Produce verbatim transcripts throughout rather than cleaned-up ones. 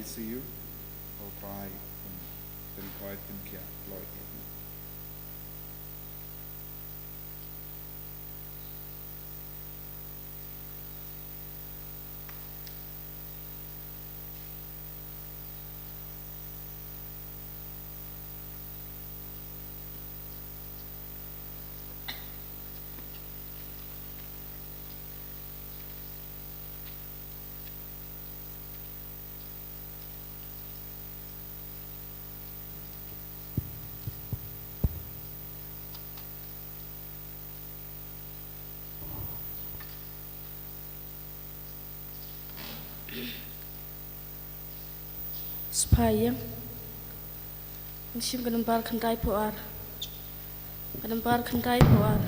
See you. I'll try. Then quiet, then care. Lloyd. Spah ïa. Mynsiem ka nambar khyndai phew ar. Ka nambar khyndai phew ar.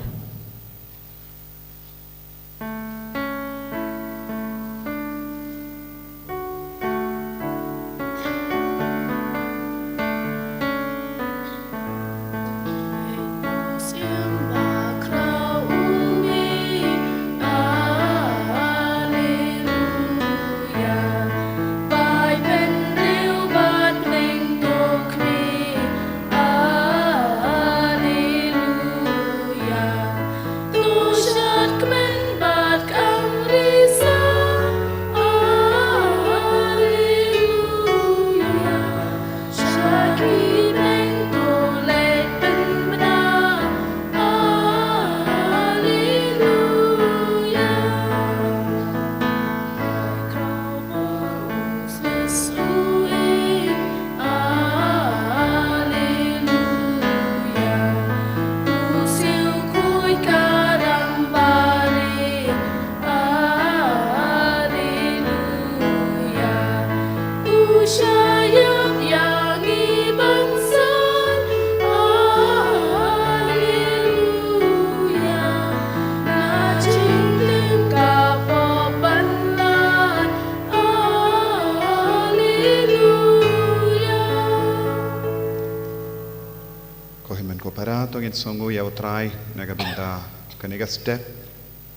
Ko hynmen ko para, to ngin sngewnguh ïa U Trai na ka bynta kane ka step,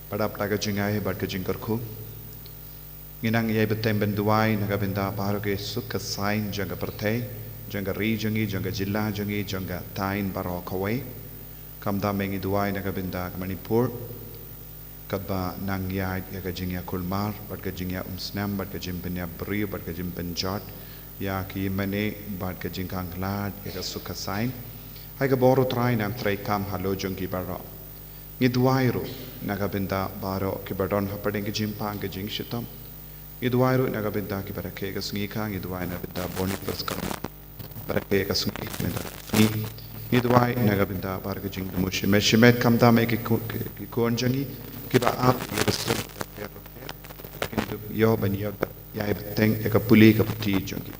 bad ap da ka jingai bad ka jingkyrkhu. Ngi nang ïai bteng ban duwai na ka bynta baroh ki suk ka saiñ jong ka pyrthei, jong ka ri jong ngi, jong ka jylla jong ngi, jong ka thaiñ baroh kawei. Khamtam ngi duwai na ka bynta ka Manipur, kaba nang ïaid ïa ka jingïakulmar bad ka jingïaumsnam bad ka jingpynïap briew bad ka jingpynjot ïa ki mane bad ka jingkhanglad ïa ka suk ka saiñ. Ha ka bor U Trai nang treikam halor jong ki baroh. Ngi duwai ruh na ka bynta baroh kiba don hapdeng ka jingpang ka jingshitom. Ngi duwai ruh na ka bynta kiba rakhe ka sngi ka, ngi duwai na ka bynta Boniface ka, ba rakhe ka sngi ka bynta. Ngi, ngi duwai na ka bynta baroh ka jingdum shimet shimet, khamtam ïa ki ku-, ki, ki khun jong ngi kiba ap ïa ka suk ka pher ka pher, kin dup ïoh ban ïoh ïa bteng ïa ka pule ka puthi jong ngi.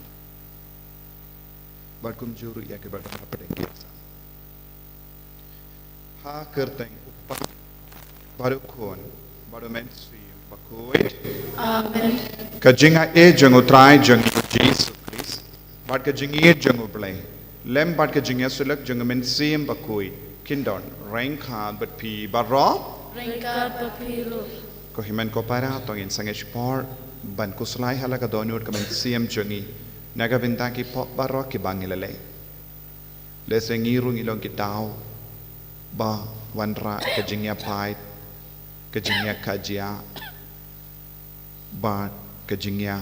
Bad kumjuh ruh ïa kiba don hapdeng ki Ha kyrteng U Kpa, bad U Khun, bad U Mynsiem Bakhuid. Amen. Ka jingaiei jong U Trai jong ngi U Jisu Khrist, bad ka jingïeit jong U Blei, lem bad ka jingïasyllok jong U Mynsiem Bakhuid, kin don ryngkat bad phi baroh. Ryngkat bad phi ruh. Ko hynmen ko para, to ngin sangeh shipor ban khuslai ha la ka dohnud ka mynsiem jong ngi na ka bynta ki pop baroh kiba ngi la leh. Lehse ngi ruh ngi long ki daw ba wanrah ka jingïapait, ka jingïakajia, bad ka jingïa,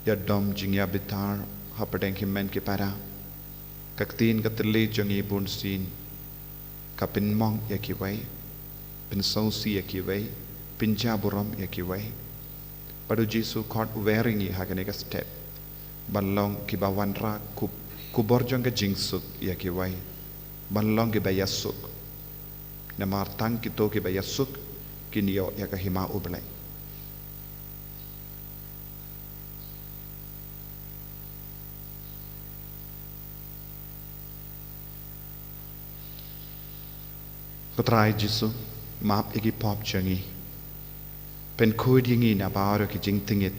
ïadom jingïabitar hapdeng ki hynmen ki para. Ka ktien ka thylliej jong ngi bunsien ka pynmong ïa kiwei, pynsngewsih ïa kiwei, pynjaburom ïa kiwei. Bad U Jisu khot u wer ïa ngi ha kane ka step ban long kiba wanrah kub-, kubor jong ka jingsuk ïa kiwei, ban long kiba ïasuk. Namar tang kito kiba ïasuk kin ïoh ïa ka hima U Blei. Ko Trai Jisu, map ïa ki pop jong ngi. Pynkhuid ïa ngi na baroh ki jingtngit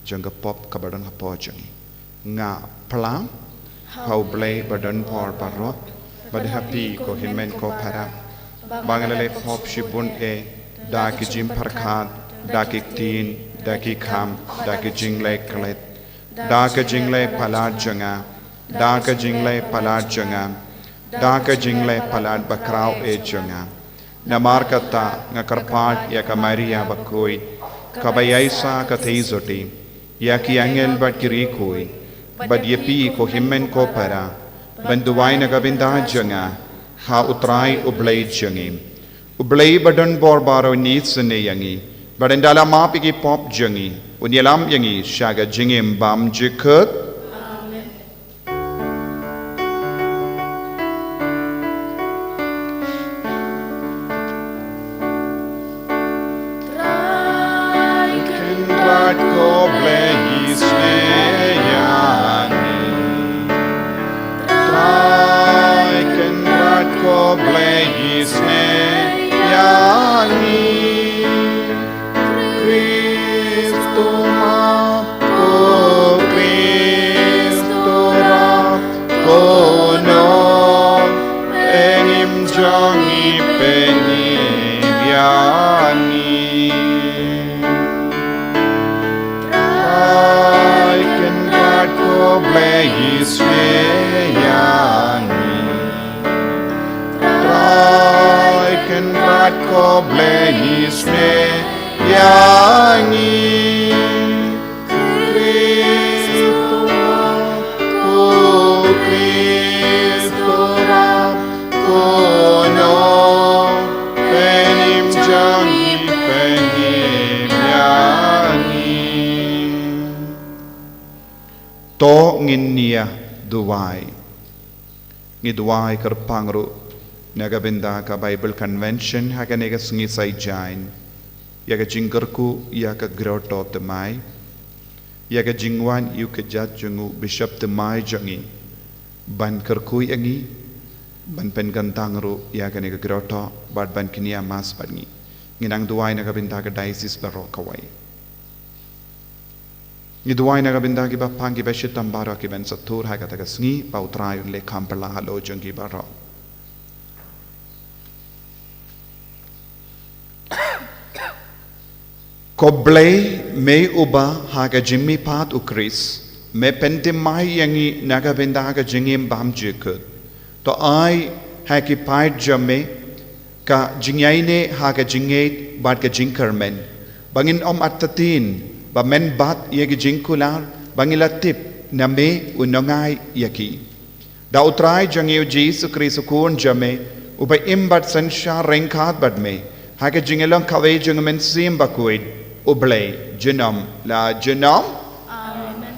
jong ka pop kaba don hapoh jong ngi. Nga phla ha U Blei ba don bor baroh, bad ha phi ko hynmen ko para, ba nga la leh pop shibun eh, da ki jingpyrkhat, da ki ktien, da ki kam, da ki jingleh klet. Da ka jingleh palat jong nga, da ka jingleh palat jong nga, da ka jingleh palat bakhraw eh jong nga. Namar kata nga kyrpad ïa ka Maria bakhuid, kaba ïaisah ka theisotti, ïa ki angel bad ki riewkhuid, bad ïa phi ko hynmen ko para, ban duwai na ka bynta jong nga ha U Trai U Blei jong ngi. U Blei ba don bor baroh un isynei ïa ngi, bad un da la map ïa ki pop jong ngi, un ïalam ïa ngi sha ka jingim bymjukut. Trai Kynrad ko Blei isynei ïa ngi. Trai Kynrad ko Blei isynei ïa ngi. Khrist u ma ko Khrist u rah ko nongpynim jong ngi, pynim ïa ngi. Trai Kynrad ko Blei isynei ïa ngi. Trai Kynrad ko Blei isynei ïa ngi. Khrist u ma ko Khrist u rah ko nongpynim jong ngi, pynim ïa ngi. To ngin ïa duwai. Ngi duwai kyrpang ruh na ka bynta ka Bible Convention ha kane ka sngi Saitjaiñ, ïa ka jingkyrkhu ïa ka Grotto Thymmai, ïa ka jingwan ïa u kjat jong u Bishop Thymmai jong ngi, ban kyrkhu ïa ngi, ban pynkyntang ruh ïa kane ka grotto, bad ban kñia Mass bad ngi. Ngin nang duwai na ka bynta ka diocese baroh kawei. Ngi duwai na ka bynta kiba pang, kiba shitom baroh, kiban sa tur ha kata ka sngi, ba U Trai un leh kham phylla halor jong ki baroh. Ko Blei, me uba ha ka jingmihpat u Khrist me pynthymmai ïa ngi na ka bynta ka jingim bymjukut. To ai ha ki paid jong me ka jingïaineh ha ka jingngeit bad ka jingkyrmen, ba ngin ym artatien ba men bat ïa ki jingkular, ba ngin la tip na me u nongai ïa ki. Da U Trai jong ngi U Jisu Khrist U Khun jong me, uba im bad synshar ryngkat bad me ha ka jingïalong kawei jong U Mynsiem Bakhuid, U Blei, junom la junom. Amen.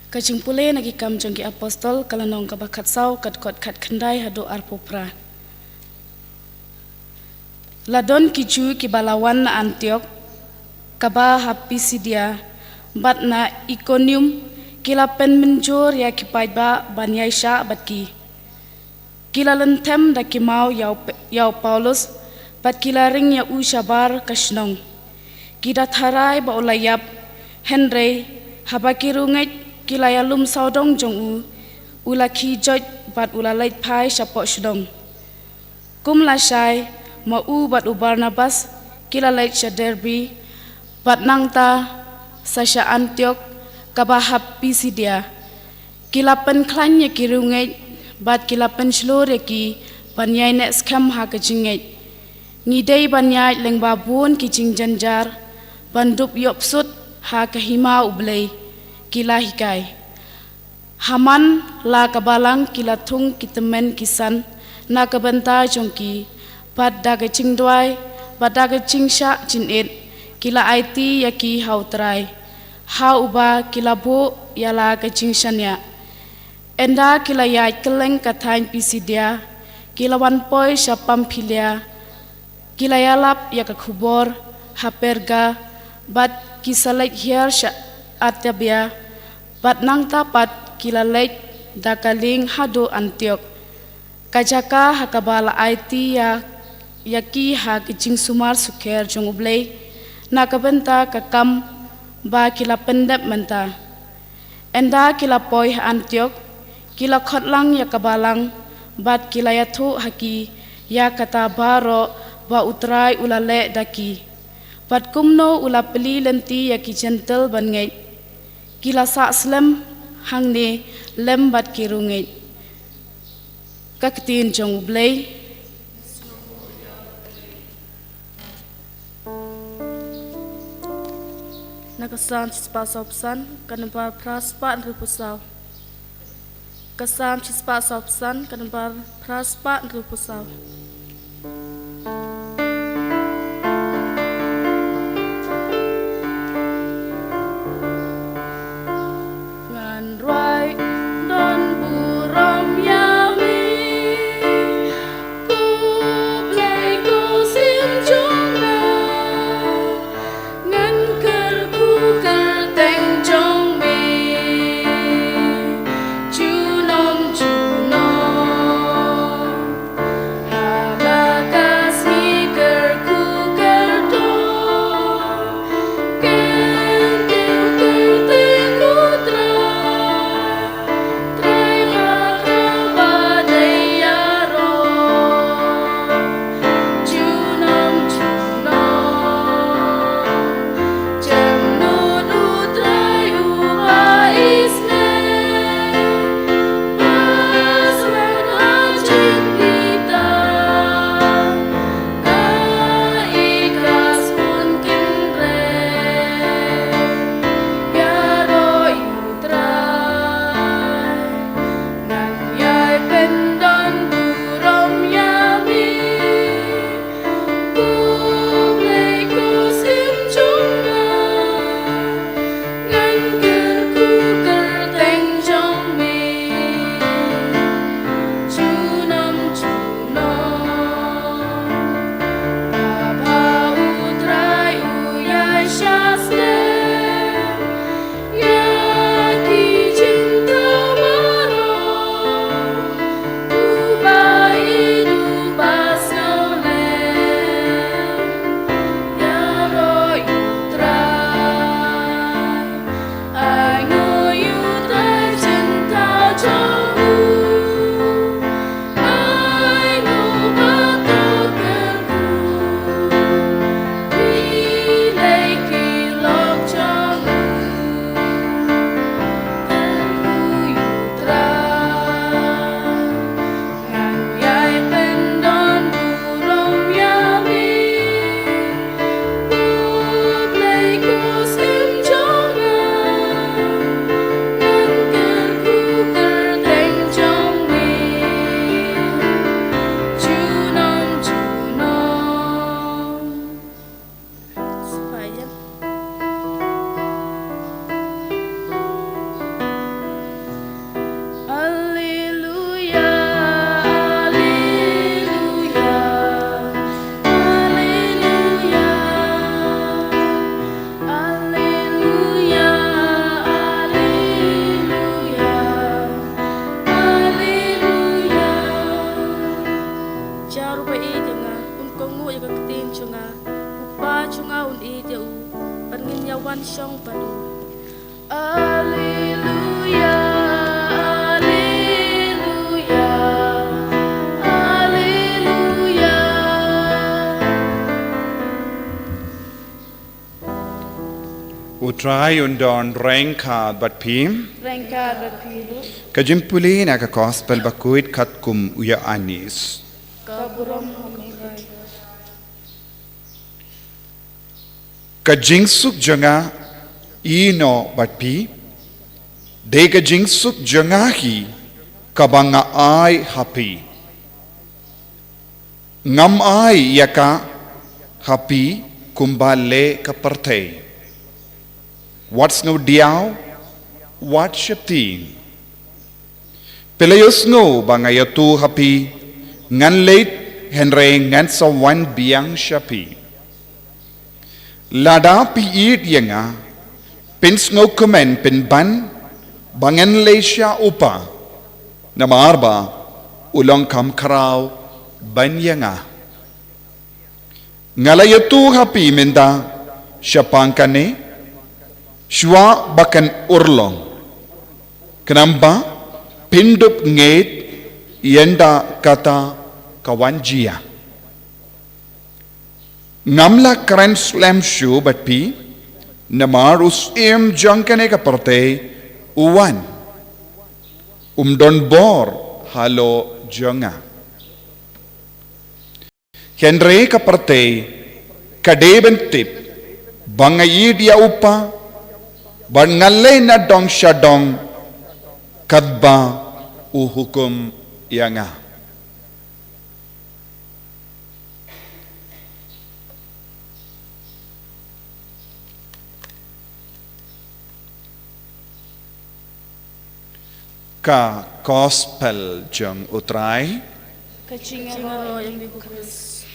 Ka jingpule na Ki Kam jong ki Apostol, ka lynnong kaba khatsaw, ka dkhot khatkhyndai haduh arphew phra. La don ki Jiw kiba la wan na Antiok, kaba ha Pisidia, bad na Ikonium, ki la pynmynjur ïa ki paidbah ban ïaishah bad ki. Ki la lynthem da ki maw ïa u P-, ïa u Paulus, bad ki la ring ïa u shabar ka shnong. Ki da tharai ba u la ïap, hynrei haba ki riewngeit ki la ïalum sawdong jong u, u la khie joit bad u la leit phai shapoh shnong. Kum lashai, ma u bad u Barnabas ki la leit sha Derbe, bad nangta sa sha Antiok, kaba ha Pisidia. Ki la pynkhlaiñ ïa ki riewngeit, bad ki la pynshlur ïa ki ban ïaineh skhem ha ka jingngeit. Ngi dei ban ïaid lyngba bun ki jingjynjar ban dup ïoh bsut ha ka hima U Blei, ki la hikai. Ha man la ka balang ki la thung ki tymmen ki san na ka bynta jong ki, bad da ka jingduwai bad da ka jingshah jingit ki la aiti ïa ki ha U Trai, ha uba ki la buh ïa la ka jingshaniah. Ynda ki la ïaid kylleng ka thaiñ Pisidia, ki la wan poi sha Pamphilia, ki la ïalap ïa ka khubor ha Perga, bad ki sa leit hiar sha Atabia, bad nangta pat ki la leit da ka lieng haduh Antiok. Ka jaka ha kaba la aiti ïa, ïa ki ha ka jingsumar sukher jong U Blei, na ka bynta ka kam ba ki la pyndep mynta. Ynda ki la poi ha Antiok, ki la khot lang ïa ka balang, bad ki la ïathuh ha ki ïa kata baroh ba U Trai u la leh da ki, bad kumno u la plie lynti ïa ki Jentil ban ngeit. Ki la sah slem hangne lem bad ki riewngeit. Ka ktien jong U Blei. Na ka Salm shispah sawphew san, ka nombar phra spah hynriewphew saw. Ka Salm shispah sawphew san, ka nombar phra spah hynriewphew saw. Ngan rwai don burom ïa me, ko Blei ko Syiem jong nga. Ngan kyrkhu kyrteng jong me junom junom. Ha la ka sngi kyrkhu kyrdoh, kyntiew kyrteng U Trai. Trai bakhraw ba dei ïaroh junom junom. Jemnud U Trai uba isynei, ba sngewthuh ha jingbitar. Ka i ka sbun kynrei ïaroh ïa U Trai. Ngan ïai pyndon burom ïa me, ko Blei ko Syiem jong nga. Ngan kyrkhu kyrteng jong me junom junom. Ba ha U Trai u ïai shah slem ïa ki jingthaw baroh. Uba ïeit uba sngewlem, ïaroh ïa U Trai. Ai nguh ïa U Trai jingthaw jong u. Ai nguh bad to kyrkhu, phi lei ki lok jong u. Kyrkhu ïa U Trai. Ngan ïai pyndon burom ïa me, ko Blei ko Syiem jong nga. Ngan kyrkhu kyrteng jong me junom junom. Alleluia, alleluia, alleluia, alleluia, alleluia, alleluia. Jar uba ïeit ïa nga un kohnguh ïa ka ktien jong nga. U Kpa jong nga un ïeit ïa u, bad ngin ïa wan shong bad u. Alleluia, alleluia, alleluia. U Trai un don ryngkat bad phi. Ryngkat bad phi ruh. Ka jingpule na ka Gospel bakhuid katkum u Ïoannis. Ka burom ha me Trai. Ka jingsuk jong nga ïehnoh bad phi, dei ka jingsuk jong nga hi kaba nga ai ha phi. Ngam ai ïa ka ha phi kumba leh ka pyrthei. Wat sngewdiaw, wat sheptieng. Phi la ïohsngew ba nga ïathuh ha phi, ngan leit hynrei ngan sa wan biang sha phi. Lada phi ïeit ïa nga, pynsngewkmen pynban ba ngan leit sha u Kpa, namar ba u long kham khraw ban ïa nga. Nga la ïathuh ha phi mynta shaphang kane, shuwa ba kan urlong. Khnang ba phin dup ngeit ynda kata ka wan jia. Ngam lah kren slem shuh bad phi, namar u syiem jong kane ka pyrthei u wan. Um don bor halor jong nga. Hynrei ka pyrthei ka dei ban tip ba nga ïeit ïa u Kpa, bad nga leit na dong sha dong katba u hukum ïa nga. Ka Gospel jong U Trai. Ka jingïaroh ïa me ko Khrist.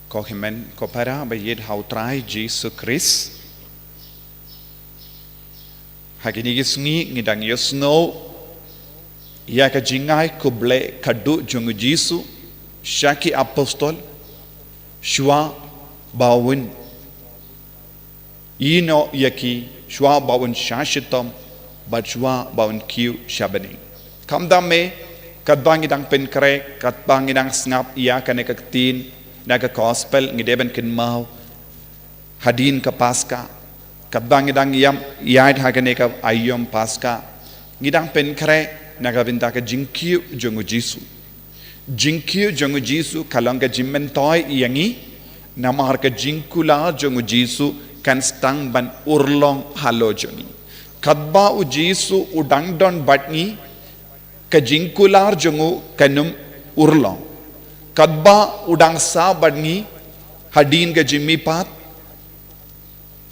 Ko hynmen ko para ba ïeit ha U Trai Jisu Khrist. Ha kine ki sngi ngi dang ïohsngew ïa ka jingai khublei khatduh jong u Jisu sha ki apostol shuwa ba un ïehnoh ïa ki, shuwa ba un shah shitom bad shuwa ba un kiew sha bneng. Khamtam me, katba ngi dang pynkhreh, katba ngi dang sngap ïa kane ka ktien na ka Gospel, ngi dei ban kynmaw hadien ka Paska, katba ngi dang ïam ïaid ha kane ka aïom Paska, ngi dang pynkhreh na ka bynta ka jingkiew jong u Jisu. Jingkiew jong u Jisu ka long ka jingmyntoi ïa ngi, namar ka jingkular jong u Jisu kan sdang ban urlong halor jong ngi. Katba u Jisu u dang don bad ngi, ka jingkular jong u kan ym urlong. Katba u dang sah bad ngi hadien ka jingmihpat,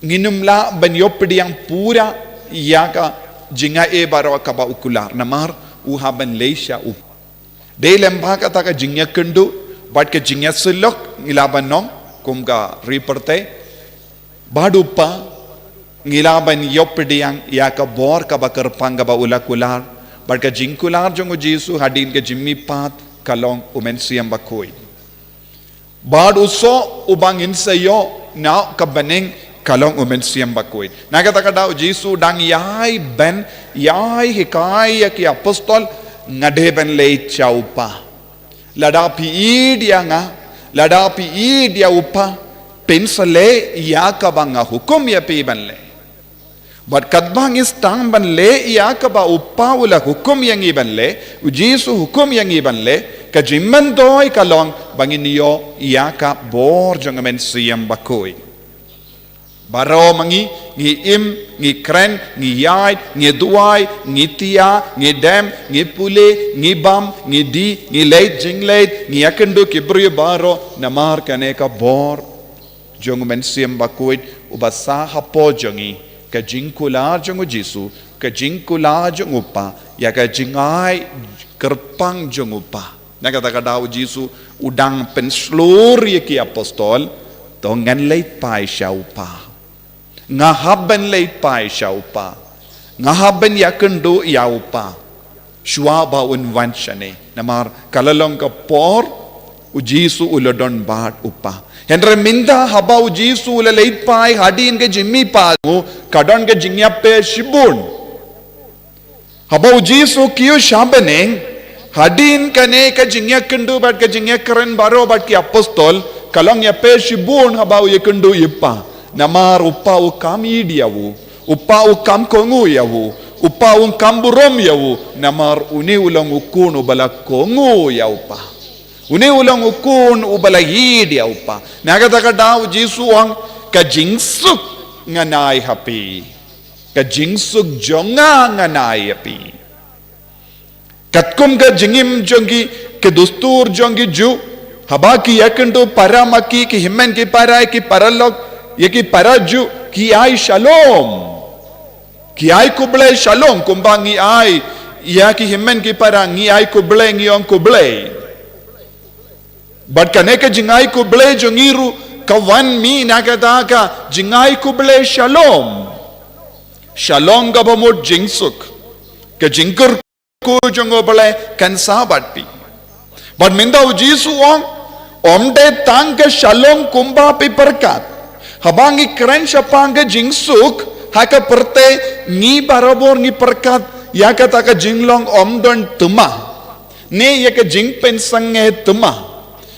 ngin ym lah ban ïoh pdiang pura ïa ka jingai baroh kaba u kular, namar u hap ban leit sha u Dei lem bad kata ka jingïakynduh bad ka jingïasyllok ngi lah ban ong kum ka ri pyrthei. Bad u Kpa ngi lah ban ïoh pdiang ïa ka bor kaba kyrpang kaba u la kular. Bad ka jingkular jong u Jisu hadien ka jingmihpat ka long u Mynsiem Bakhuid. Bad u soh uba ngin sa ïoh na ka bneng ka long u Mynsiem Bakhuid. Na kata ka daw u Jisu u dang ïai ban ïai hikai ïa ki apostol, nga dei ban leit sha u Kpa. Lada phi ïeit ïa nga, lada phi ïeit ïa u Kpa, phin sa leh ïa kaba nga hukum ïa phi ban leh. Bad katba ngi sdang ban leh ïa kaba u Kpa u la hukum ïa ngi ban leh, u Jisu hukum ïa ngi ban leh, ka jingmyntoi ka long ba ngin ïoh ïa ka bor jong u Mynsiem Bakhuid. Baroh ma ngi, ngi im, ngi kren, ngi ïaid, ngi duwai, ngi tia, ngi dem, ngi pule, ngi bam, ngi dih, ngi leit jingleit, ngi ïakynduh ki briew baroh, namar kane ka bor jong u Mynsiem Bakhuid uba sah hapoh jong ngi, ka jingkular jong u Jisu, ka jingkular jong u Kpa ïa ka jingai kyrpang jong u Kpa. Na kata ka daw u Jisu u dang pynshlur ïa ki apostol, to ngan leit phai sha u Kpa. Nga hap ban leit phai sha u Kpa. Nga hap ban ïakynduh ïa u Kpa. Shuwa ba un wan shane. Namar ka la long ka por u Jisu u la don bad u Kpa. Hynrei mynta haba u Jisu u la leit phai hadien ka jingmihpat, ka don ka jingïapher shibun. Haba u Jisu u kiew sha bneng, hadien kane ka jingïakynduh bad ka jingïakren baroh bad ki apostol, ka long ïapher shibun haba u ïakynduh ïa u Kpa. Namar u Kpa u kam ïeit ïa u, u Kpa u kam kohnguh ïa u, u Kpa u kam burom ïa u, namar une u long u khun uba la kohnguh ïa u Kpa. Une u long u khun uba la ïeit ïa u Kpa. Na kata ka daw u Jisu u ong ka jingsuk ngan ai ha phi. Ka jingsuk jong nga ngan ai ha phi. Katkum ka jingim jong ki, ki dustur jong ki Jiw, haba ki ïakynduh para ma ki, ki hynmen ki para, ki paralok, ïa ki para Jiw, ki ai shalom. Ki ai khublei shalom, kumba ngi ai ïa ki hynmen ki para, ngi ai khublei, ngi ong khublei. Bad kane ka jingai khublei jong ngi ruh ka wan mih na kata ka jingai khublei shalom. Shalom kaba mut jingsuk. Ka jingkyrkhu jong U Blei kan sah bad phi. Bad mynta U Jisu u ong, ym dei tang ka shalom kumba phi pyrkhat. Haba ngi kren shaphang ka jingsuk ha ka pyrthei, ngi barabor ngi pyrkhat ïa kata ka jinglong ym don thma, ne ïa ka jingpynsangeh thma,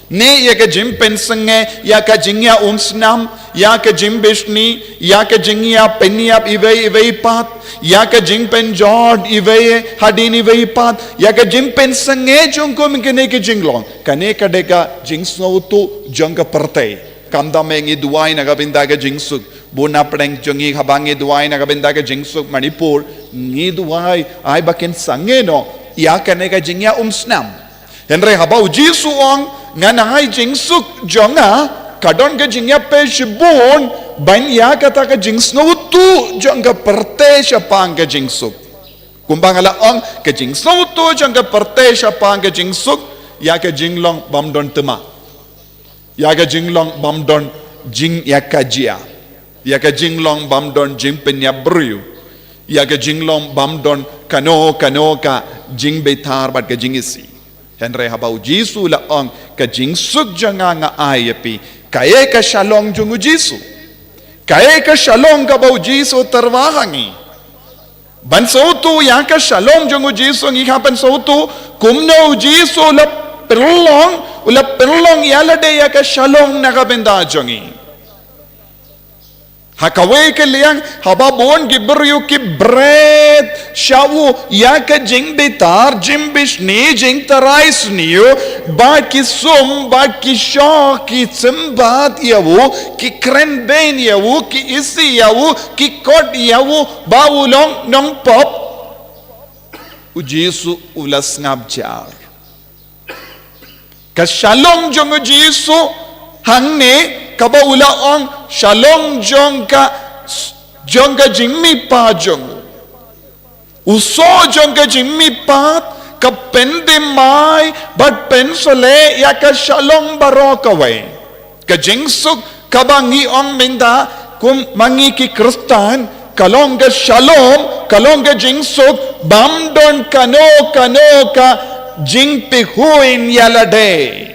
ne ïa ka jingpynsangeh ïa ka jingïaumsnam, ïa ka jingbishni, ïa ka jingïapynïap iwei iwei pat, ïa ka jingpynjot iwei hadien iwei pat, ïa ka jingpynsangeh jong kum kine ki jinglong. Kane ka dei ka jingsngewthuh jong ka pyrthei. Khamtam eh ngi duwai na ka bynta ka jingsuk. Bun na pdeng jong ngi haba ngi duwai na ka bynta ka jingsuk Manipur, ngi duwai ai ba kin sangeh noh ïa kane ka jingïaumsnam. Hynrei haba U Jisu u ong, ngan ai jingsuk jong nga, ka don ka jingïapei shibun ban ïa kata ka jingsngewthuh jong ka pyrthei shaphang ka jingsuk. Kumba nga la ong, ka jingsngewthuh jong ka pyrthei shaphang ka jingsuk, ïa ka jinglong bym don thma, ïa ka jinglong bym don jingïakajia, ïa ka jinglong bym don jingpynïap briew, ïa ka jinglong bym don kano kano ka jingbitar bad ka jingisih. Hynrei haba U Jisu u la ong, ka jingsuk jong nga nga ai ïa phi, kaei ka shalom jong U Jisu? Kaei ka shalom kaba U Jisu u tyrwa ha ngi? Ban sngewthuh ïa ka shalom jong U Jisu, ngi hap ban sngewthuh kumno U Jisu u la pynlong, u la pynlong ïa lade ïa ka shalom na ka bynta jong ngi. Ha kawei ka liang, haba bun ki briew ki bret sha u ïa ka jingbitar, jingbishni, jingtharai sniew, bad ki sum, bad ki shoh, ki symbat ïa u, ki kren bein ïa u, ki isih ïa u, ki kot ïa u ba u long nongpop, U Jisu u la sngap jar. Ka shalom jong U Jisu hangne, kaba u la ong shalom jong ka, jong ka jingmihpat jong u. U soh jong ka jingmihpat ka pynthymmai bad pynshlei ïa ka shalom baroh kawei. Ka jingsuk kaba ngi ong mynta kum ma ngi ki Khristan, ka long ka shalom, ka long ka jingsuk bym don kano kano ka jingpyrkhat ïa lade.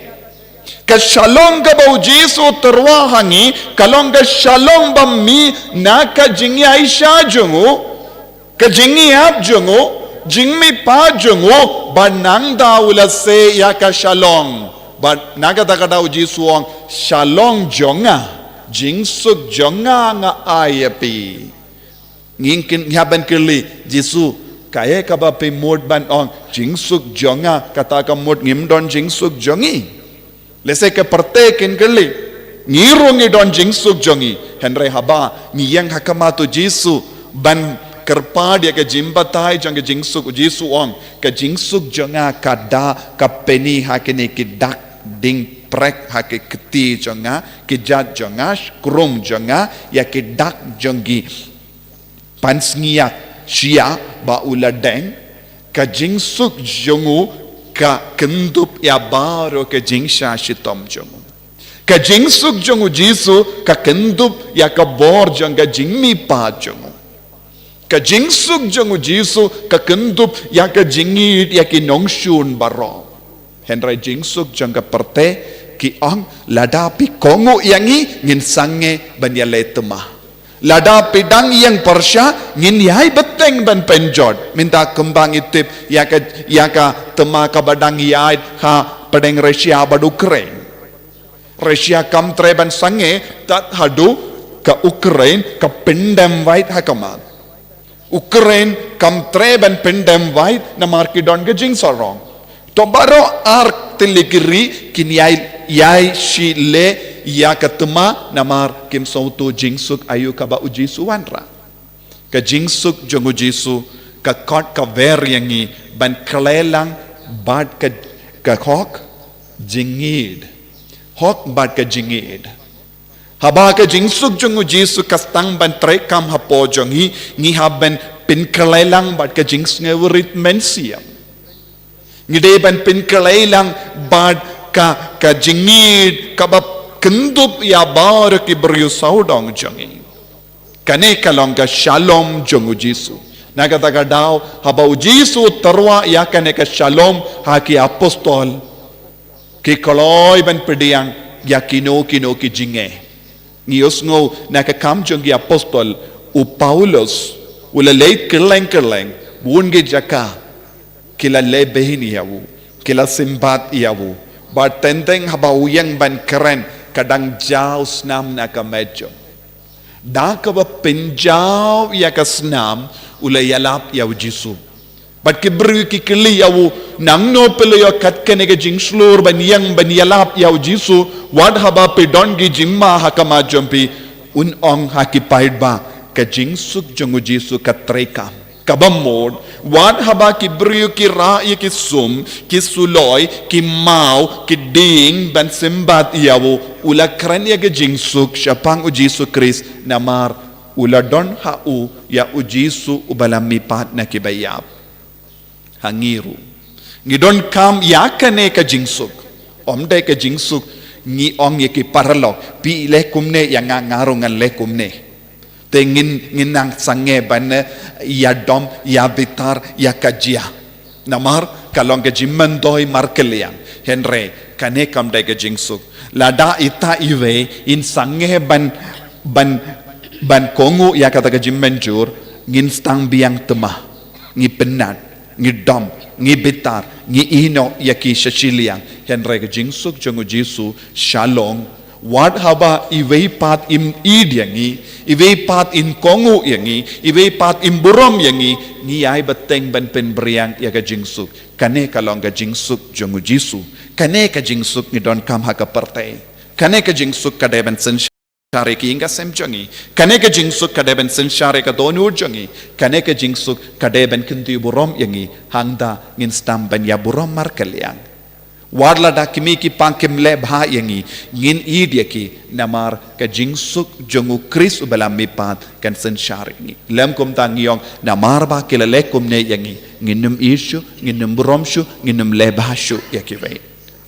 Ka shalom kaba U Jisu u tyrwa ha ngi, ka long ka shalom ba mih na ka jingïaishah jong u, ka jingïap jong u, jingmihpat jong u, bad nangta u la sei ïa ka shalom. Bad na kata ka daw U Jisu u ong, shalom jong nga, jingsuk jong nga nga ai ïa phi. Ngi kin, ngi hap ban kylli, Jisu, kaei kaba phi mut ban ong jingsuk jong nga, kata ka mut ngim don jingsuk jong ngi? Lehse ka pyrthei kin kylli, ngi ruh ngi don jingsuk jong ngi. Hynrei haba ngi ïeng ha khmat U Jisu ban kyrpad ïa ka jingbatai jong ka jingsuk, U Jisu u ong, ka jingsuk jong nga ka da, ka pyni ha kine ki dak diengprek ha ki kti jong nga, ki jait jong nga, ki krung jong nga, ïa ki dak jong ki pansngiat shyiap ba u la deng. Ka jingsuk jong u ka kyndup ïa baroh ka jingshah shitom jong u. Ka jingsuk jong U Jisu ka kyndup ïa ka bor jong ka jingmihpat jong u. Ka jingsuk jong U Jisu ka kyndup ïa ka jingïeit ïa ki nongshun baroh. Hynrei jingsuk jong ka pyrthei, ki ong, lada phi kohnguh ïa ngi, ngin sangeh ban ïaleh thma. Lada phi dang ïeng pyrshah, ngin ïai bteng ban pynjot. Mynta kumba ngi tip ïa ka, ïa ka thma kaba dang ïaid ha pdeng Russia bad Ukraine. Russia kam treh ban sangeh tad haduh ka Ukraine ka pyndem wait ha khmat. Ukraine kam treh ban pyndem wait namar ki don ka jingsarong. To baroh ar tylli ki ri kin ïai, ïai shah leh ïa ka thma namar kim sngewthuh jingsuk aïu kaba U Jisu u wanrah. Ka jingsuk jong U Jisu ka khot ka wer ïa ngi ban khlei lang bad ka, ka hok, jingïeid. Hok bad ka jingïeid. Haba ka jingsuk jong U Jisu ka sdang ban treikam hapoh jong ngi, ngi hap ban pynkhlei lang bad ka jingsngewrit mynsiem. Ngi dei ban pynkhlei lang bad ka, ka jingïeid kaba kyndup ïa baroh ki briew sawdong jong ngi. Kane ka long ka shalom jong U Jisu. Na kata ka daw, haba u Jisu u tyrwa ïa kane ka shalom ha ki apostol, ki kloi ban pdiang ïa kino kino ki jingeh. Ngi ïohsngew na ka Kam jong ki Apostol, u Paulus u la leit kylleng kylleng, bun ki jaka, ki la leh beiñ ïa u, ki la symbat ïa u. Bad teng teng haba u ïeng ban kren, ka dang jaw snam na ka met jong u. Da kaba pynjaw ïa ka snam, u la ïalap ïa u Jisu. Bad ki briew ki kylli ïa u, nangno phi la ïoh kat kane ka jingshlur ban ïeng ban ïalap ïa u Jisu, wat haba phi don ki jingma ha khmat jong phi? Un ong ha ki paidbah, ka jingsuk jong u Jisu ka treikam. Kaba mut, wat haba ki briew ki rah ïa ki sum, ki suloi, ki maw, ki dieng ban symbat ïa u, u la kren ïa ka jingsuk shaphang u Jisu Khrist, namar u la don ha u ïa u Jisu uba la mihpat na kiba ïap. Ha ngi ruh, ngi donkam ïa kane ka jingsuk. Ym dei ka jingsuk ngi ong ïa ki paralok, phi leh kumne ïa nga, nga ruh ngan leh kumne. Te ngin, ngin nang sangeh ban, eh, ïadom, ïabitar, ïakajia. Namar ka long ka jingmyntoi markylliang. Hynrei kane kam dei ka jingsuk. Lada ita iwei in sangeh ban, ban, ban kohnguh ïa kata ka jingmynjur, ngin sdang biang thymmai, ngi pynnat, ngi dom, ngi bitar, ngi ïehnoh ïa ki sha shiliang. Hynrei ka jingsuk jong u Jisu shalom. Wat haba iwei pat im ïeit ïa ngi, iwei pat im kohnguh ïa ngi, iwei pat im burom ïa ngi, ngi ai bteng ban pynbiang ïa ka jingsuk. Kane ka long ka jingsuk jong u Jisu. Kane ka jingsuk ngi donkam ha ka pyrthei. Kane ka jingsuk ka dei ban synshar ïa ki ïing ki sem jong ngi. Kane ka jingsuk ka dei ban synshar ïa ka dohnud jong ngi. Kane ka jingsuk ka dei ban kyntiew burom ïa ngi. Hangta ngin sdang ban ïa burom markylliang. Wat lada ki mei ki pa kim leh bha ïa ngi, ngin ïeit ïa ki, namar ka jingsuk jong u Khrist uba la mihpat kan synshar ïa ngi. Lym kumta ngi ong, namar ba ki la leh kumne ïa ngi, ngin ym ïeit shuh, ngin ym burom shuh, ngin ym leh bha shuh ïa kiwei.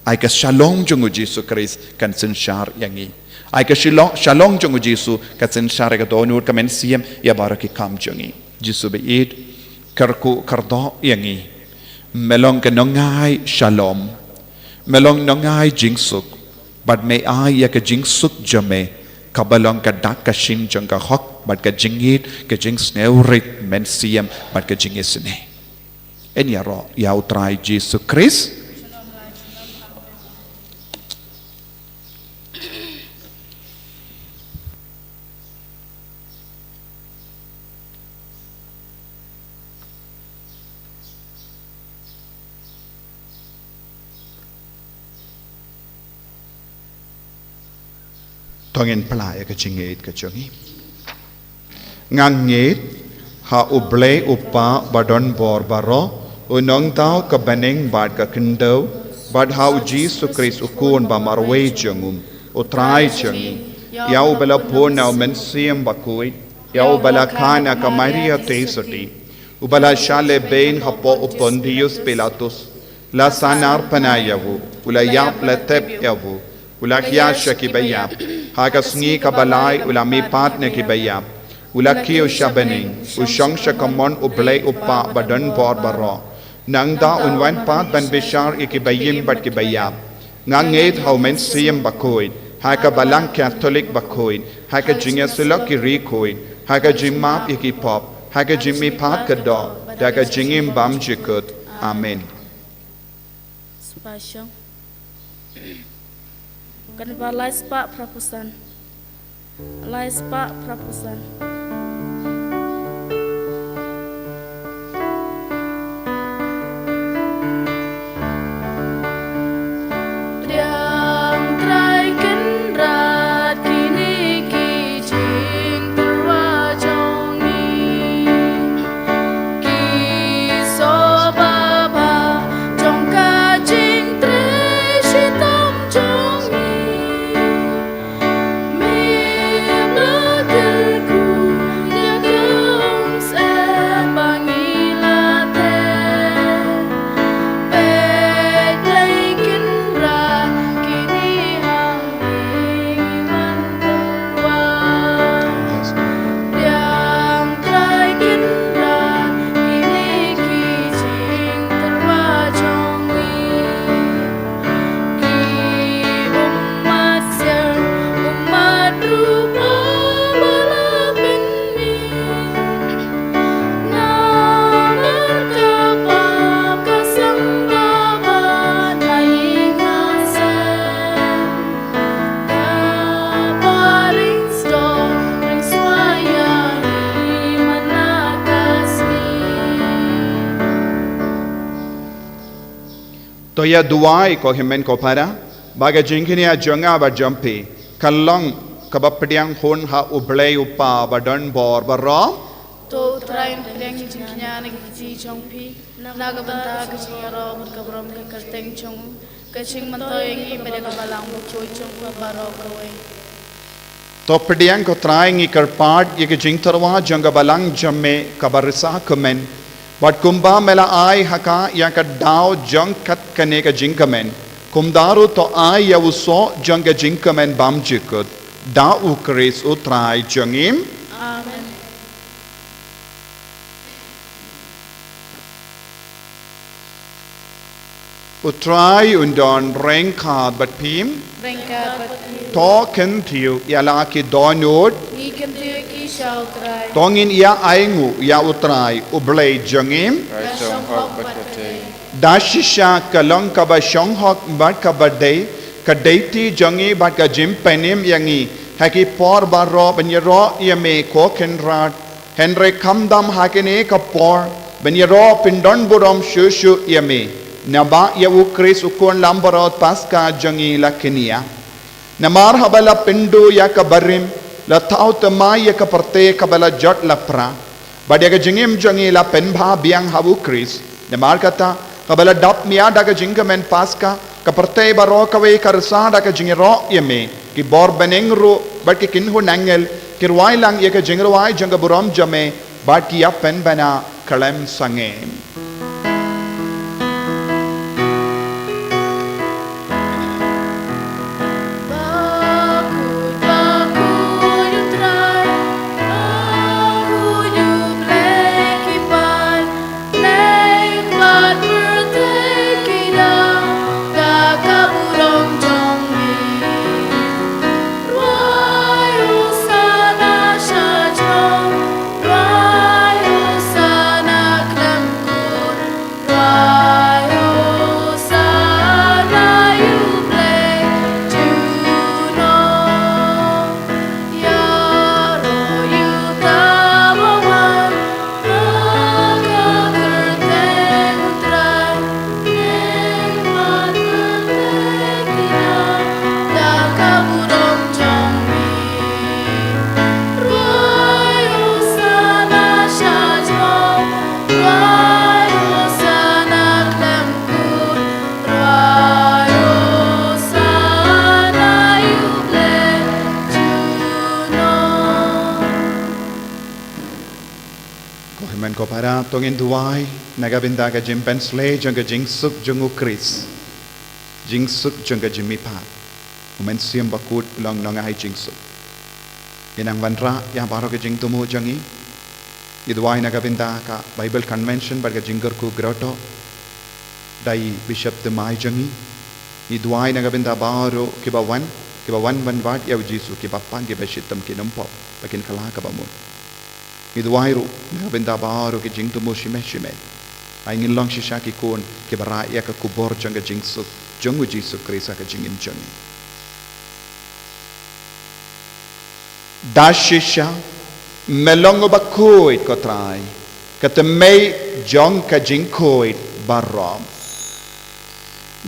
Ai ka shalom jong u Jisu Khrist kan synshar ïa ngi. Ai ka shilo-, shalom jong u Jisu kan synshar ïa ka dohnud, ka mynsiem, ïa baroh ki kam jong ngi. Jisu baieit, kyrkhu kyrdoh ïa ngi. Me long ka nongai shalom. Me long nongai jingsuk. Bad me ai ïa ka jingsuk jong me, kaba long ka dak ka shin jong ka hok, bad ka jingïeit, ka jingsngewrit mynsiem, bad ka jingisynei. Yn ïaroh ïa u Trai Jisu Khrist. To ngin plie ïa ka jingïeit ka jong ngi. Nga ngeit ha U Blei U Kpa badonbor baroh, U Nongthaw ka bneng bad ka khyndew, bad ha U Jisu Khrist U Khun ba marwei jong U, U Trai jong ngi, ïa uba la bun na U Mynsiem Bakhuid, ïa uba la kha na ka Maria Theisotti, uba la shah lehbeiñ hapoh u Pontius Pilatus, la sahnarphna ïa u, u la ïap, la tep ïa u, u la khia sha kiba ïap, ha ka sngi kaba lai u la mihpat na kiba ïap, u la kiew sha bneng, u shong sha kamon U Blei U Kpa badonbor baroh. Nangta un wan pat ban bishar ïa kiba im bad kiba ïap. Nga ngeit ha U Mynsiem Bakhuid, ha ka Balang Katholik bakhuid, ha ka jingïasyllok ki riewkhuid, ha ka jingmap ïa ki pop, ha ka jingmihpat ka doh, da ka jingim bymjukut. Amen. Spah shong. Kan ba lai spah phra phew san. Lai spah phra phew san. Pdiang Trai Kynrad kine ki jingtyrwa jong ngi, ki soh babha jong ka jingtrei shitom jong ngi. Me la kyrkhu To ïa duwai ko hynmen ko para, ba ka jingkñia jong nga bad jong phi kan long kaba pdiang hun ha U Blei U Kpa badonbor baroh. To U Trai un pdiang ïa ka jingkñia na ki kti jong phi na ka bynta ka jingïaroh bad ka burom ka kyrteng jong u, ka jingmyntoi ïa ngi bad ïa ka balang bakhuid jong u baroh kawei. To pdiang ko Trai, ngi kyrpad ïa ka jingtyrwa jong ka balang jong me kaba risa kumne, bad kumba me la ai ha ka ïa ka daw jong kat kane ka jingkmen, kumta ruh to ai ïa u soh jong ka jingkmen bymjukut, da U Khrist U Trai jong ngi. Amen. U Trai un don ryngkat bad phi. Ryngkat bad phi. To kyntiew ïa la ki dohnud. Ngi kyntiew ïa ki sha U Trai. To ngin ïa ainguh ïa U Trai U Blei jong ngi. Ka shong hok bad ka dei. Da shisha ka long kaba shong hok bad kaba dei, ka dei ti jong ngi bad ka jingpynim ïa ngi ha ki por baroh ban ïaroh ïa me ko Kynrad. Hynrei khamtam ha kane ka por ban ïaroh pyndonburom shuh shuh ïa me, naba ïa U Khrist U Khun Langbrot Paskha jong ngi la kñia. Namar haba la pynduh ïa ka barim, la thaw thymmai ïa ka pyrthei kaba la jot la pra, bad ïa ka jingim jong ngi la pynbha biang ha U Khrist. Namar kata, haba la dap mih da ka jingkmen Paskha, ka pyrthei baroh kawei ka risa da ka jingïaroh ïa me. Ki bor bneng ruh bad ki kynhun angel ki rwai lang ïa ka jingrwai jong ka burom jong me, bad ki ïa pynbna khlem sangeh. Ko hynmen ko para, to ngin duwai na ka bynta ka jingpynsleh jong ka jingsuk jong U Khrist, jingsuk jong ka jingmihpat. U Mynsiem Bakhuid u long nongai jingsuk. Ngin nang wanrah ïa baroh ka jingthmu jong ngi. Ngi duwai na ka bynta ka Bible Convention bad ka jingkyrkhu Grotto da i Bishop thymmai jong ngi. Ngi duwai na ka bynta baroh kiba wan, kiba wan ban wad ïa U Jisu, kiba pang, kiba shitom, ki nym pop, ba kin kylla kaba mut. Ngi duwai ruh na ka bynta baroh ki jingthmu shimet shimet. Ai ngin long shisha ki khun kiba rah ïa ka khubor jong ka jingsuk jong U Jisu Khrist ha ka jingim jong ngi. Da shisha me long uba khuid ko Trai, ka thymmei jong ka jingkhuid baroh.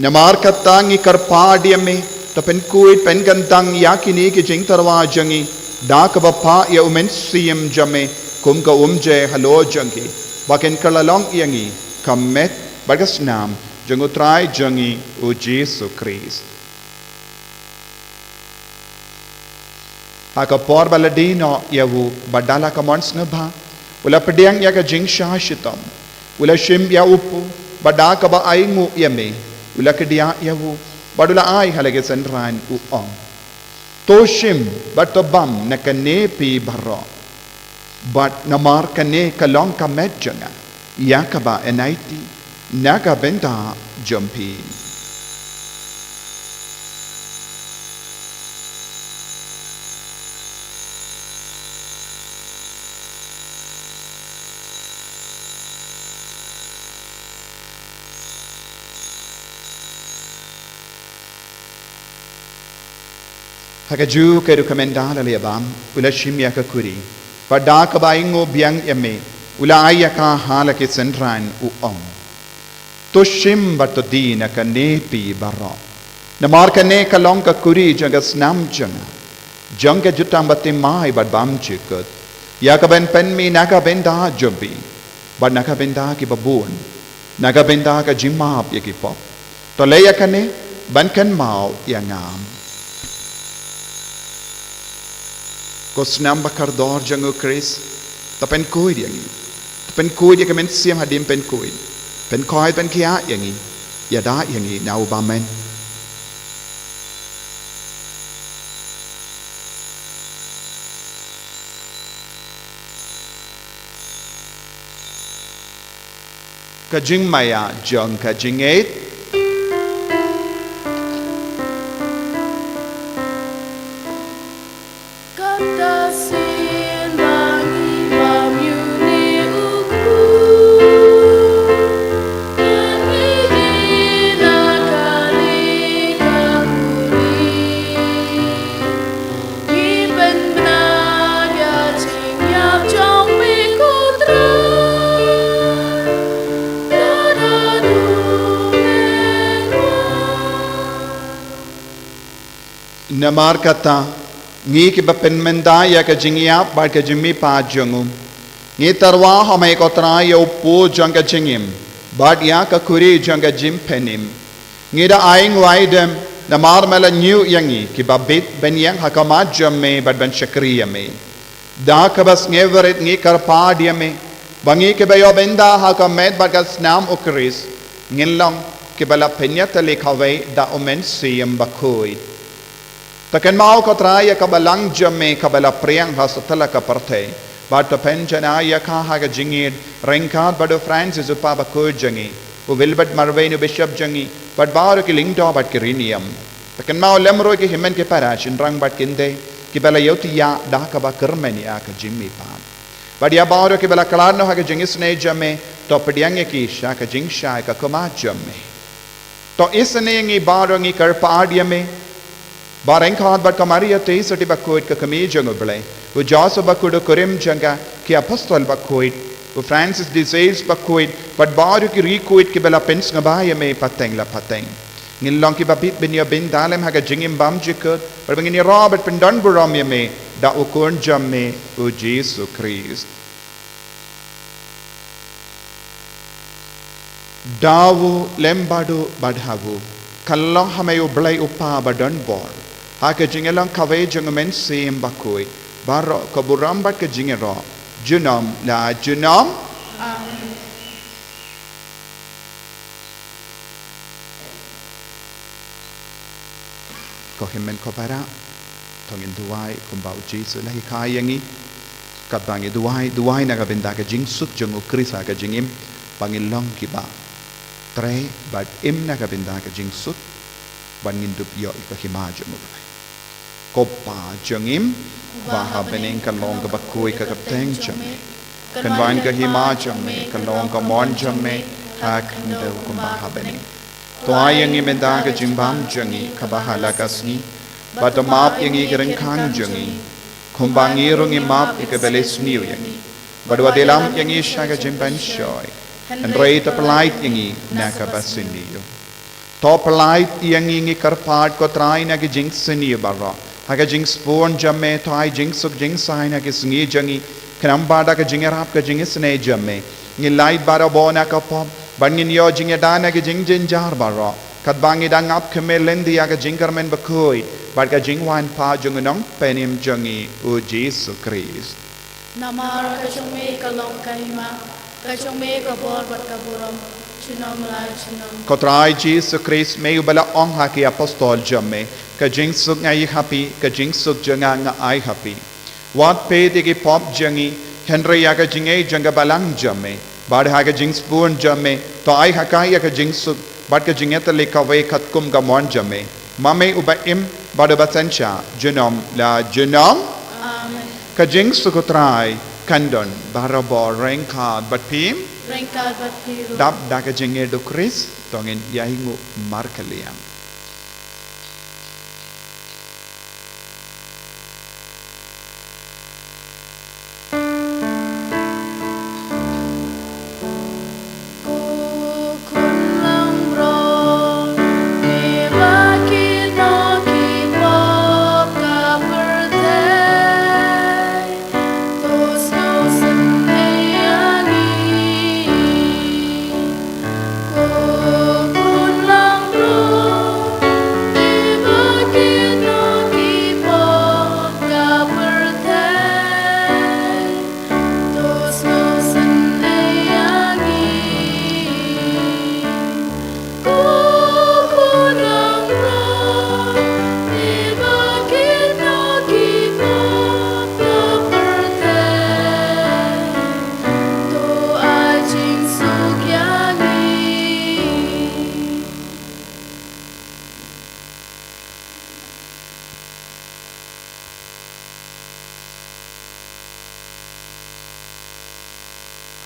Namar kata ngi kyrpad ïa me, to pynkhuid pynkyntang ïa kine ki jingtyrwa jong ngi da kaba phah ïa U Mynsiem jong me kum ka umjai halor jong ki, ba kin kylla long ïa ngi ka met bad ka snam jong U Trai jong ngi U Jisu Khrist. Ha ka por ba la die noh ïa u, bad da la ka mon sngewbha u la pdiang ïa ka jingshah shitom, u la shim ïa u pu, bad da kaba ainguh ïa me u la kdiah ïa u, bad u la ai ha la ki synran, u ong: To shim bad to bam na kane phi baroh, bad namar kane ka long ka met jong nga, ïa kaba yn aiti na ka bynta jong phi. Ha kajuh ka rukom, ynda la leit bam, u la shim ïa ka khuri, bad da kaba ainguh biang ïa me, u la ai ïa ka ha la ki synran, u ong: To shim bad to die na kane phi baroh. Namar kane ka long ka kuri jong ka snam jong nga, jong ka jutang bathymmai bad bymjukut, ïa kaban pynmih na ka bynta jong phi bad na ka bynta kiba bun, na ka bynta ka jingmap ïa ki pop. To leh ïa kane ban kynmaw ïa nga. Ko snam ba kordor jong U Khrist, to pynkhuid ïa ngi. To pynkhuid ïa ka mynsiem hadien pynkhuid. Pynkhuid, pynkhiah ïa ngi. Ïada ïa ngi na u bymman. Ka jingmaïa jong ka jingngeit. Kata sien ba ngi bam ïa une u kpu, ngi die na kane ka kuri. Ngi pynbna ïa ka jingïap jong me ko Trai. Da da du me wan. Namar kata, ngi kiba pynmynta ïa ka jingïap bad ka jingmihpat jong u, ngi tyrwa ha me ko Trai ïa u pud jong ka jingim bad ïa ka kuri jong ka jingpynim. Ngi da ai nguaidem namar me la ñiew ïa ngi kiba bit ban ïeng ha khmat jong me bad ban shakri ïa me. Da kaba sngewrit ngi kyrpad ïa me ba ngi kiba ïoh bynta ha ka met bad ka snam U Khrist ngin long kiba la pynïatylli kawei da U Mynsiem Bakhuid. To kynmaw ko Trai ïa ka balang jong me kaba la phriang ha satlak ka pyrthei, bad to pynjanai ïa ka ha ka jingïeit ryngkat bad u Francis u Kpa Bakhuid jong ngi, u Wilbert Marwein u Bishop jong ngi, bad baroh ki lyngdoh bad ki riewniam. To kynmaw lem ruh ïa ki hynmen ki para shynrang bad kynthei kiba la ïohthiah da kaba kyrmen ïa ka jingmihpat. Bad ïa baroh kiba la khlad noh ha ka jingisynei jong me, to pdiang ïa ki sha ka jingshai ka khmat jong me. To isynei ïa ngi baroh, ngi kyrpad ïa me ba ryngkat bad ka Maria Theisotti Bakhuid ka Kmie jong U Blei, u Joseph Bakhuid u kurim jong ka, ki Apostol Bakhuid, u Francis de Sales Bakhuid, bad baroh ki riewkhuid kiba la pynsngewbha ïa me pateng la pateng, ngin long kiba bit ban ïoh bynta lem ha ka jingim bymjukut, bad ba ngin ïaroh bad pyndonburom ïa me da u Khun jong me u Jisu Khrist. Da u lem bad u bad ha u, kan long ha me U Blei U Kpa badonbor, ha ka jingïalong kawei jong U Mynsiem Bakhuid, baroh ka burom bad ka jingïaroh junom la junom. Amen. Ko hynmen ko para, to ngin duwai kumba u Jisu u la hikai ïa ngi. Katba ngi duwai, duwai na ka bynta ka jingsuk jong u Khrist ha ka jingim, ba ngin long kiba trei bad im na ka bynta ka jingsuk, bad ngin dup ïoh ïa ka hima jong u Blei. Ko Pa jong ngi, ba ha bneng, kan long kaba khuid ka kyrteng jong me. Kan wan ka hima jong me, kan long ka mon jong me ha khyndew kumba ha bneng. To ai ïa ngi mynta ka jingbam jong ngi kaba ha la ka sngi, bad to map ïa ngi ki ryngkang jong ngi, kumba ngi ruh ngi map ïa kiba la sniew ïa ngi. Bad wat ïalam ïa ngi sha ka jingpynshoi, hynrei to pyllait ïa ngi na kaba sniew. To pyllait ïa ngi, ngi kyrpad ko Trai, na ki jingsniew baroh. Ha ka jingsbun jong me, to ai jingsuk jingsaiñ ha ki sngi jong ngi, khnang ba da ka jingïarap ka jingisynei jong me, ngin lait barabor na ka pop, bad ngin ïoh jingïada na ki jingjynjar baroh, katba ngi dang ap khmih lynti ïa ka jingkyrmen bakhuid bad ka jingwan pat jong u Nongpynim jong ngi u Jisu Khrist. Namar ka jong me ka long ka hima, ka jong me ka bor bad ka burom, junom la junom. Ko Trai Jisu Khrist, me uba la ong ha ki apostol jong me, ka jingsuk nga ai ha phi, ka jingsuk jong nga nga ai ha phi. Wat peit ïa ki pop jong ngi, hynrei ïa ka jingngeit jong ka balang jong me. Bad ha ka jingsbun jong me, to ai ha ka ïa ka jingsuk bad ka jingïatylli kawei katkum ka mon jong me. Ma me uba im bad uba synshar junom la junom. Amen. Ka jingsuk u Trai kan don barabor ryngkat bad phi. Ryngkat bad phi ruh. Dap da ka jingngeit u Khrist, to ngin ïainguh markylliang.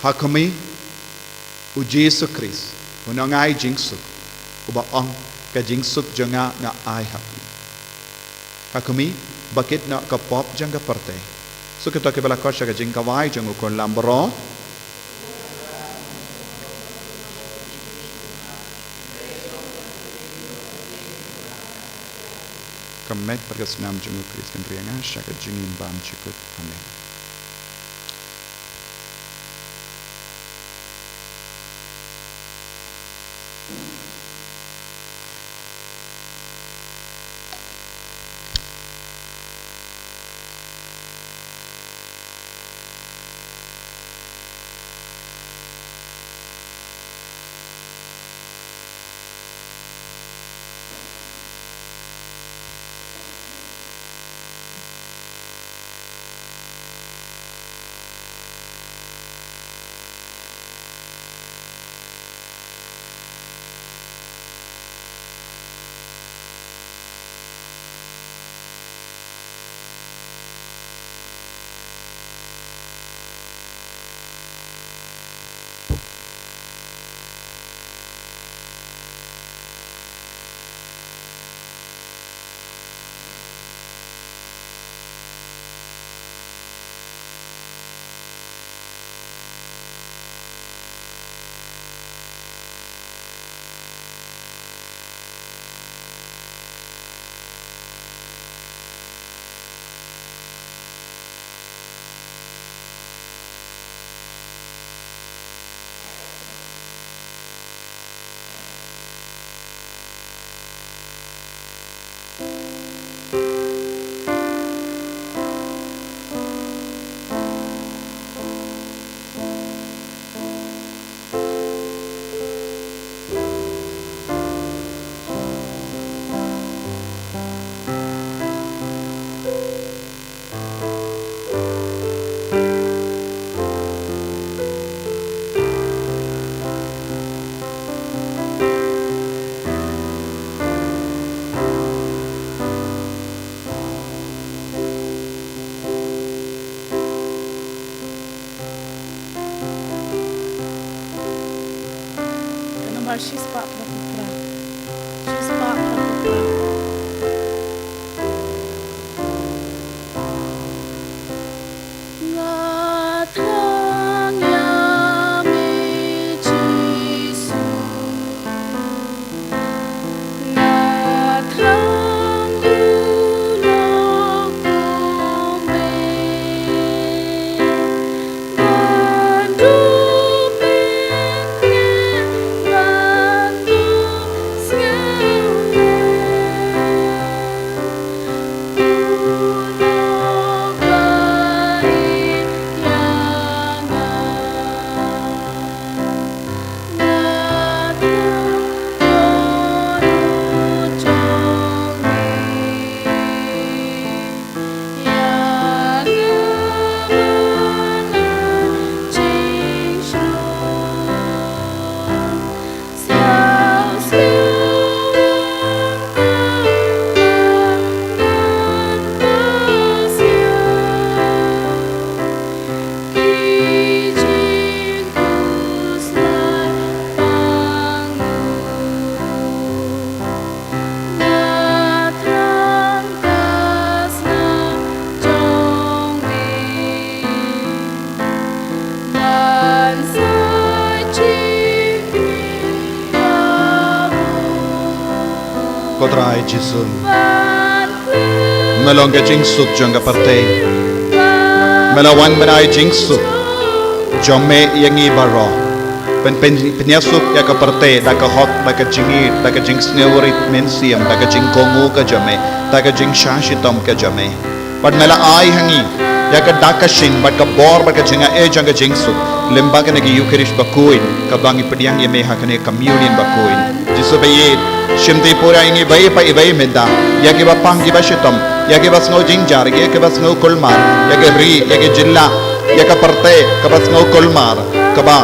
Ha khmih, u Jisu Khrist, u nongai jingsuk, uba ong, ka jingsuk jong nga nga ai ha phi. Ha khmih, ba kit noh ka pop jong ka pyrthei. Suk ïa kito kiba la khot sha ka jingkawai jong u khun lam baroh. Ka met bad ka snam jong u Khrist kin ri ïa nga sha ka jingim bymjukut. Amen. Ka nambar shispah phra phew phra. Shispah phra phew phra. Nga thrang ïa me Jisu. Nga thrang u lok kum me. Ban duh pynïaid, ban duh sngewlem. U lok ba ïeit ïa nga. Nga thrang don u jong me. Ïa nga ban ai jingshlur. Sngewsih wan tang ban basiang. Ki jingkhuslai pang u. Nga thrang ka snam jong me. Ban sa jingim ïa u. Ko Trai Jisu. Ban Me long ka jingsuk jong ka pyrthei. Me la wan ban ai jingsuk jong me ïa ngi baroh. Pyn, pyn, pynïasuk ïa ka pyrthei da ka hok, da ka jingïeit, da ka jingsngewrit mynsiem, da ka jingkohnguh ka jong me, da ka jingshah shitom ka jong me. Bad me la ai ha ngi ïa ka dak ka shyieng bad ka bor bad ka jingaiei jong ka jingsuk. Lyngba kane ka Eucharist bakhuid kaba ngi pdiang ïa me ha kane ka communion bakhuid. Jisu ba ïeit, shim tip pura ïa ngi iwei pa iwei mynta, ïa kiba pang kiba shitom, ïa kiba sngew jynjar, ïa kiba sngew kulmar, ïa ka ri, ïa ka jylla, ïa ka pyrthei kaba sngew kulmar, kaba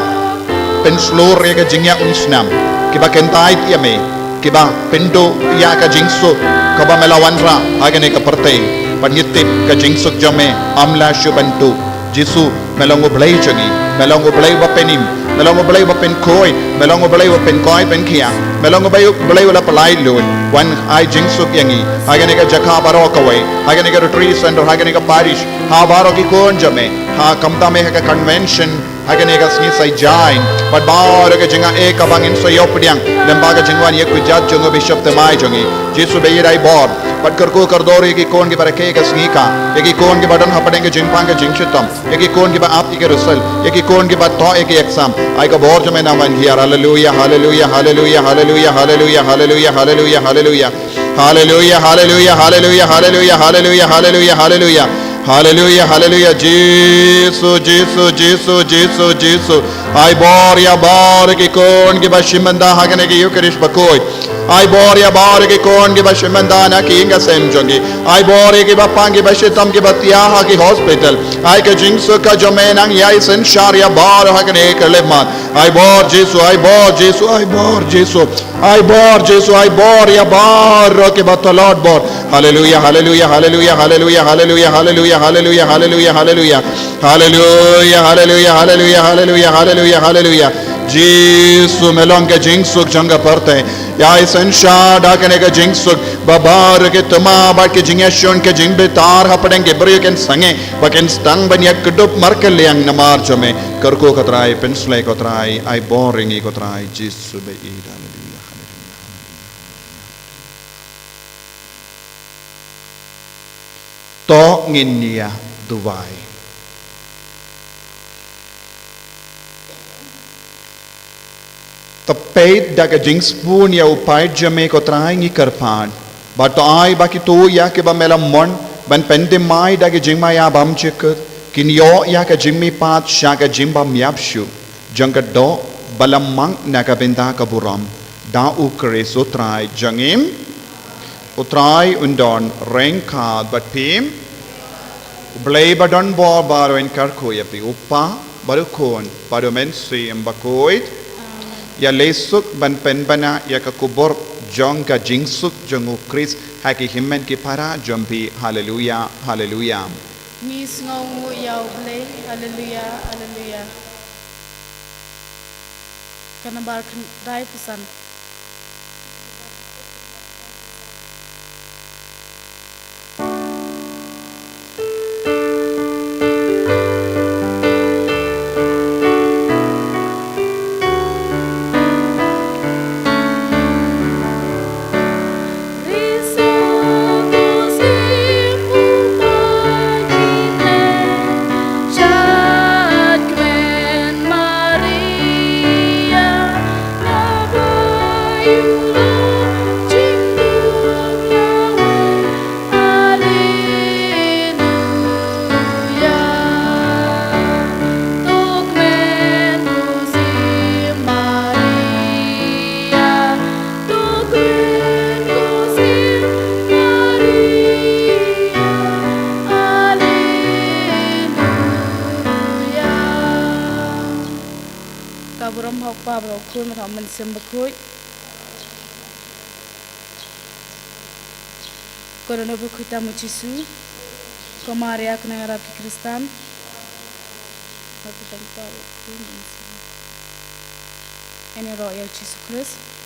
pynshlur ïa ka jingïaid umsnam, kiba kyntait ïa me, kiba pynduh ïa ka jingsuk kaba me la wanrah ha kane ka pyrthei. Bad ngi tip ka jingsuk jong me ym lah shuh ban duh. Jisu, Me long U Blei jong ngi, me long U Blei uba pynim, me long U Blei uba pynkhuid, me long U Blei uba pynkoit pynkhiah, me long U Blei, U Blei uba la pyllait lut. Wan ai jingsuk ïa ngi ha kane ka jaka baroh kawei, ha kane ka retreat center, ha kane ka parish, ha baroh ki khun jong me, ha khamtam eh ha ka convention, ha kane ka sngi Saitjaiñ, bad baroh ka jingaiei kaba ngin sa ïoh pdiang lyngba ka jingwan ïakujat jong u bishop thymmai jong ngi. Jisu ba ïeit, ai bor bad kyrkhu kyrdoh ïa ki khun kiba rakhe ka sngi ka, ïa ki khun kiba don hapdeng ka jingpang ka jingshitom, ïa ki khun kiba ap ïa ki result, ïa ki khun kiba thoh ïa ki exam. Ai ka bor jong me nang wan hiar. Haleluia, haleluia, haleluia, haleluia, haleluia, haleluia, haleluia, haleluia. Haleluia, haleluia, haleluia, haleluia, haleluia, haleluia, haleluia. Haleluia, haleluia. Jisu, Jisu, Jisu, Jisu, Jisu. Ai bor ïa baroh ki khun kiba shim bynta ha kane ka Eucharist bakhuid. Ai bor ïa baroh ki khun kiba shim bynta na ki ïing ka sem jong ki. Ai bor ïa kiba pang, kiba shitom, kiba thiah ha ki hospital. Ai ka jingsuk ka jong me nang ïai synshar ïa baroh ha kane ka lehmat. Ai bor Jisu, ai bor Jisu, ai bor Jisu. Ai bor Jisu, ai bor ïa baroh kiba tlot bor. Haleluia, haleluia, haleluia, haleluia, haleluia, haleluia, haleluia, haleluia, haleluia. Haleluia, haleluia, haleluia, haleluia, haleluia, haleluia. Jisu, me long ka jingsuk jong ka pyrthei. Ïai synshar da kane ka jingsuk ba baroh ki thma bad ki jingïashun, ki jingbitar hapdeng ki briew kin sangeh ba kin sdang ban ïakdup markylliang namar jong me. Kyrkhu ko Trai, pynshlei ko Trai, ai bor ïa ngi ko Trai Jisu ba ïeit. Haleluia, haleluia, haleluia. To ngin ïa duwai. To peit da ka jingsbun ïa u paid jong me ko Trai ngi kyrpad. Bad to ai ba kito ïa kiba me la mon ban pynthymmai da ka jingmaïa bymjukut kin ïoh ïa ka jingmihpat sha ka jingbymïap shuh jong ka doh ba la mang na ka bynta ka burom da U Khrist U Trai jong ngi. U Trai un don ryngkat bad phi. U Blei ba don bor baroh un kyrkhu ïa phi, U Kpa bad U Khun bad U Mynsiem Bakhuid. Ïaleh suk ban pynbna ïa ka khubor jong ka jingsuk jong U Khrist ha ki hynmen ki para jong phi. Haleluia, haleluia. Ngi sngewnguh ïa U Blei. Haleluia, haleluia. Ka nambar khyndai phew san. Ka burom ha U Kpa bad ha U Khun bad ha U Mynsiem Bakhuid. Ko Nongpynkhuid tam U Jisu, ko Maria ka nongrep ki Khristan. Ngin ïaroh ïa U Jisu Khrist.